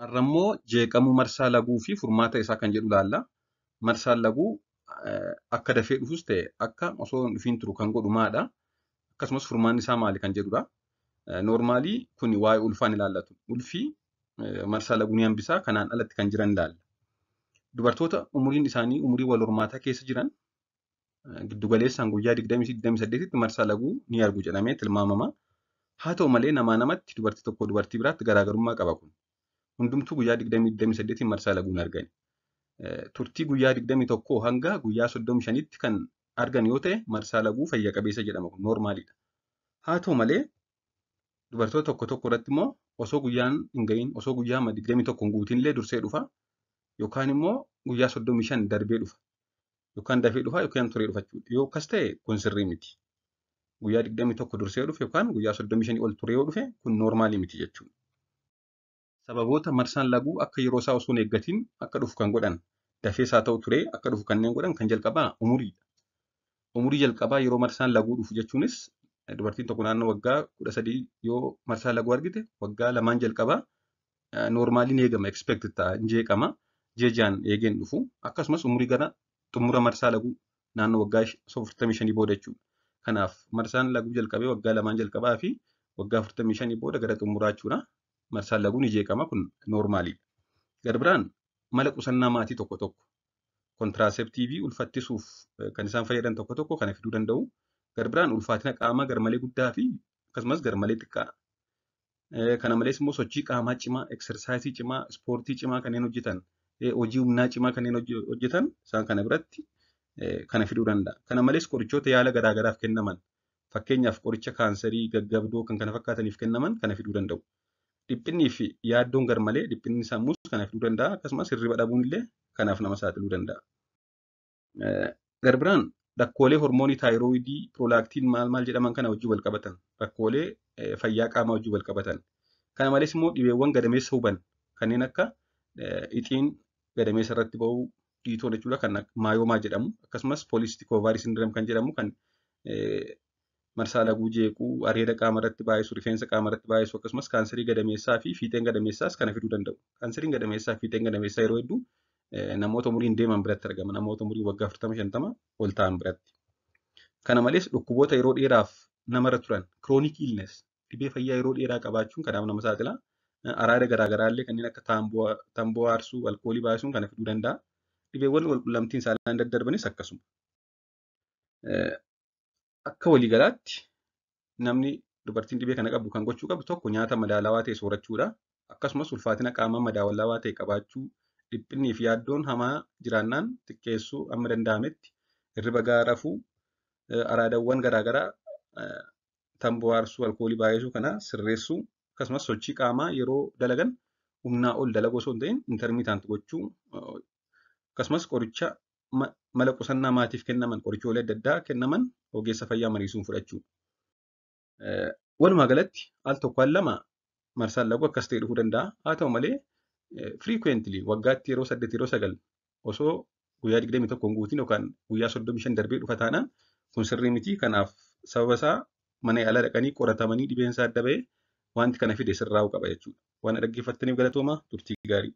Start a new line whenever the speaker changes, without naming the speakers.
Har'ammoo jeeqamuu marsaa laguu fi furmaata isaa kan jedhu ilaalla. Marsaan laguu akka dafee dhufus ta'e akka osoo hin dhufiin turu kan godhu maadha? Akkasumas furmaanni isaa maali kan jedhudha. Normally kun waa'ee ulfaan ilaallatu. Ulfi marsaa laguu ni hambisaa, kanaan alatti kan jiran ilaalla. Dubartoota umuriin isaanii umurii wal hormaataa keessa jiran giddugaleessaan guyyaa 28tti marsaa laguu ni argu jedhamee tilmaamama. Haa ta'u malee namaa namatti, dubartii tokko dubartii biraatti garaagarummaa qaba kun. Hundumtuu guyyaa 28 marsaa laguu hin argani. Turtii guyyaa 21 hanga guyyaa 35tti kan argan yoo ta'e, marsaa laguu fayya qabeessa jedhama, kun normaliidha. Haa ta'u malee dubartoota tokko tokko irratti immoo osoo guyyaan hin ga'iin, osoo guyyaa 21 hin guutin illee dursee dhufa, yookaan immoo guyyaa 35 darbee dhufa. Yookaan dafee dhufa yookaan turee dhufa jechuudha. Yoo akkas ta'e kun sirrii miti. Guyyaa 21 dursee dhufe yookaan guyyaa 35 ol turee yoo dhufe, kun normalii miti jechuudha. Sababoota marsaan laguu akka yeroo isaa osoo hin eeggatiin akka dhufu kan godhan, dafees haa ta'u turee akka dhufu kanneen godhan, kan jalqabaa umuriidha. Umurii jalqabaa yeroo marsaan laguu dhufu jechuunis dubartiin tokko naannoo waggaa 13 yoo marsaa laguu argite, waggaa 2n jalqabaa normaliin eegama, expect ta'a, hin jeeqama, ji'a eegeen dhufu. Akkasumas umurii gara xumura marsaa laguu naannoo waggaa 45 booda jechuudha. Kanaaf marsaan laguu jalqabee waggaa 2n jalqabaa fi waggaa 45 booda gara xumuraa jechuudha. Marsaan laguu ni jeeqama, kun normaliidha. Gara biraan mala qusannaa maatii tokko tokko, contraceptive ulfattisuuf kan isaan fayyadan tokko tokko kana fiduu danda'u. Gara biraan ulfaatina qaamaa garmalee guddaa fi akkasumas garmalee xiqqaa. Kana malees immoo sochii qaamaa cimaa, exercise cimaa, ispoortii cimaa kanneen hojjetan, hojii humnaa cimaa kanneen hojjetan, isaan kana biratti kana fiduu danda'a. Kana malees qorichoota yaala garaagaraaf kennaman, fakkeenyaaf qoricha kaansarii, gaggabdoo kan kana fakkaataniif kennaman kana fiduu danda'u. Dhiphinnii fi yaaddoon garmalee, dhiphinni sammuus kana fiduu danda'a. Akkasumas hirriba dhabuun illee kanaaf nama saaxiluu danda'a. Gara biraan rakkoolee hormoonii thyroidii, prolactin maal maal jedhaman kana wajjin wal qabatan, rakkoolee fayyaa qaamaa wajjin wal qabatan. Kana malees immoo dhibeewwan gadameessa huban kanneen akka ixiin gadameessa irratti ba'uu, dhiitoo jechuudha, kan myoma jedhamu, akkasumas polycystic ovary syndrome kan jedhamu kan marsaa laguu jeequu, areeda qaama irratti baay'isu, rifeensa qaama irratti baay'isu, akkasumas kaansarii gadameessaa fi fiixeen gadameessaas kana fiduu danda'u. Kaansariin gadameessaa fi fiixeen gadameessaa yeroo hedduu namoota umuriin deeman biratti argama. Namoota umurii waggaa 40, 50 ol ta'an biratti. Kana malees dhukkuboota yeroo dheeraaf namarra turan, chronic illness, dhibee fayyaa yeroo dheeraa qabaachuun kanaaf nama saaxila. Araada garaagaraa illee kanneen akka tamboo aarsuu, alkoolii baay'isuun kana fiduu danda'a. Dhibeewwan walqunnamtiin saalaan daddarbanis akkasuma. Akka waliigalaatti namni, dubartiin dhibee kana qabdu kan gochuu qabdu, tokko nyaata madaalawaa ta'e soorachuudha. Akkasumas ulfaatina qaamaa madaalawaa ta'e qabaachuu, dhiphinnii fi yaaddoon hamaa jiraannaan xiqqeessuu amma danda'ametti, hirriba gahaa rafuu, araadawwan garaagaraa, tamboo aarsuu, alkoolii baay'isuu kana sirreessuu, akkasumas sochii qaamaa yeroo dalagan humnaa ol dalaguu osoo hin ta'in intermittent gochuu, akkasumas qoricha mala qusannaa maatiif kennaman, qorichoolee adda addaa kennaman ogeessa fayyaa mariisuun fudhachuu. Walumaa galatti al tokko al lama marsaan laguu akkas ta'e dhufuu danda'a. Haa ta'u malee frequently waggaatti yeroo 8, yeroo 9 osoo guyyaa 21 hin guutin yookaan guyyaa 35 darbee dhufa taanaan kun sirrii miti. Kanaaf sababa isaa mana yaalaa dhaqanii qoratamanii dhibeen isaa adda bahee wanti kana fide sirraa'uu qaba jechuudha. Waan dhaggeeffattaniif galatooma, turtii gaarii.